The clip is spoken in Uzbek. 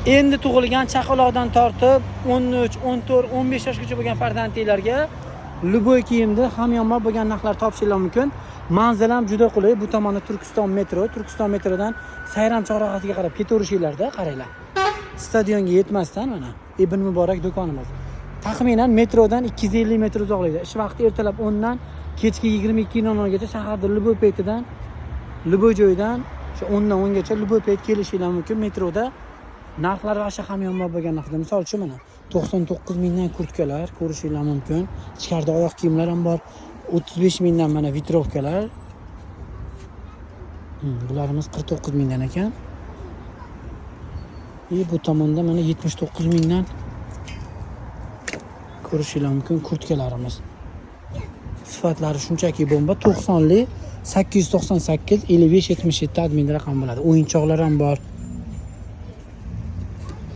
Endi tug'ilgan chaqaloqdan tortib 13, 14, 15 yoshgacha bo'lgan farzandinglarga любой kiyimni hamyonbop bo'lgan narxlar topishinglar mumkin. Manzil ham juda qulay. Bu tomonda Turkiston metro, Turkiston metrodan Sayram chorrahasiga qarab ketaverishinglarda, qaranglar. Stadionga yetmasdan mana Ibn Muborak do'konimiz. Taxminan metrodan 250 metr uzoqlikda. Ish vaqti ertalab 10 dan kechki 22:00 gacha. Shaharda любой paytidan, любой joydan shu 10 dan 10 gacha любой payt kelishinglar mumkin metroda. Narxlar вообще hamyonbop bo'lgan narxda. Misol uchun, mana 99 mingdan kurtkalar ko'rishinglar mumkin. Ichkarida oyoq kiyimlar ham bor. 35 mingdan mana ветровка lar. Bularimiz 49 mingdan ekan. И bu tomonda mana 79 mingdan ko'rishinglar mumkin kurtkalarimiz. Sifatlari shunchaki bomba. 90lik 898 55 77 admin raqam bo'ladi. O'yinchoqlar ham bor.